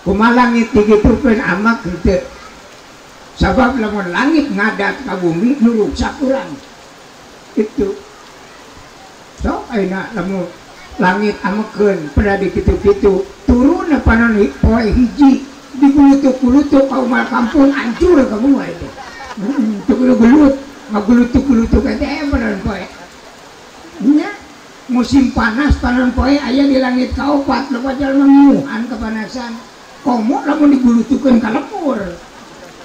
Kumaha langit digitukeun amak henteu. Sabab lamun langit ngadat ka bumi nu ruksak urang. Itu. Sok ayeuna lamun langit amekeun pada dikitu-kitu turun panon poe hiji digulutuk-gulutuk ka umal kampung hancur kamu mah itu. Teu kudu gelut, ngagulutuk-gulutuk teh panon poe. Nya musim panas panon poe aya di langit kaopat loba jalma ngeluhan kepanasan. Komo lamun digulutukeun ka lembur.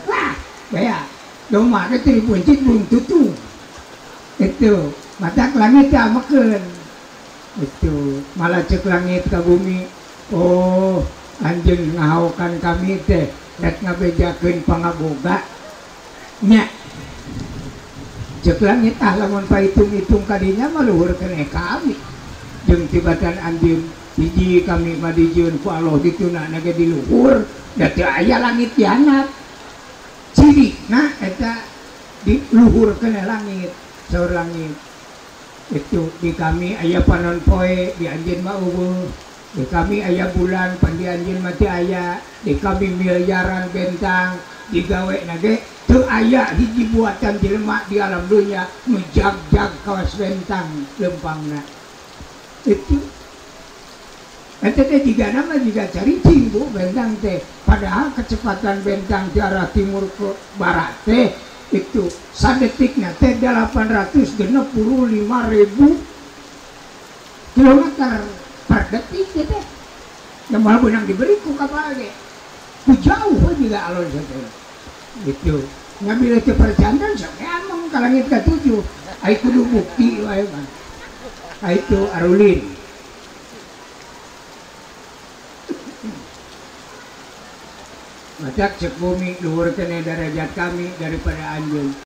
Wah, baya domba teh dibuncit belum tutung. Itu matak langit teh amekeun. Itu malah cek langit ka bumi. Oh, anjeun ngahaokan kami teh rek ngabejakeun pangaboga. Nya. Cek langit ah lamun pahitung-hitung kadinya mah luhur keneh kami. Jeung tibatan anjeun hiji kami mah dijieun ku Allah dituna na ge di luhur da teu aya langit di handap. Cirina eta di luhur keneh langit, saur langit. Itu di kami aya panon poe di anjeun mah eueuh. Di kami aya bulan pan di anjeun mah teu aya. Di kami miliaran bentang digawe na ge teu aya hiji buatan jelema di alam dunya nu jag-jag kawas bentang lempangna. Itu eta teh jigana mah jiga caricing bu bentang teh. Padahal kecepatan bentang di arah timur ke barat teh itu sadetikna teh 865.000 kilometer per detik teh. Da moal beunang diberi ku kapal ge. Ku jauh juga alon teh. Itu ngambil teu percandan sok ameng ka langit katujuh. Ai kudu bukti wae mah. Ai itu arulin. Macak cek bumi luhur kene derajat kami daripada anjeun.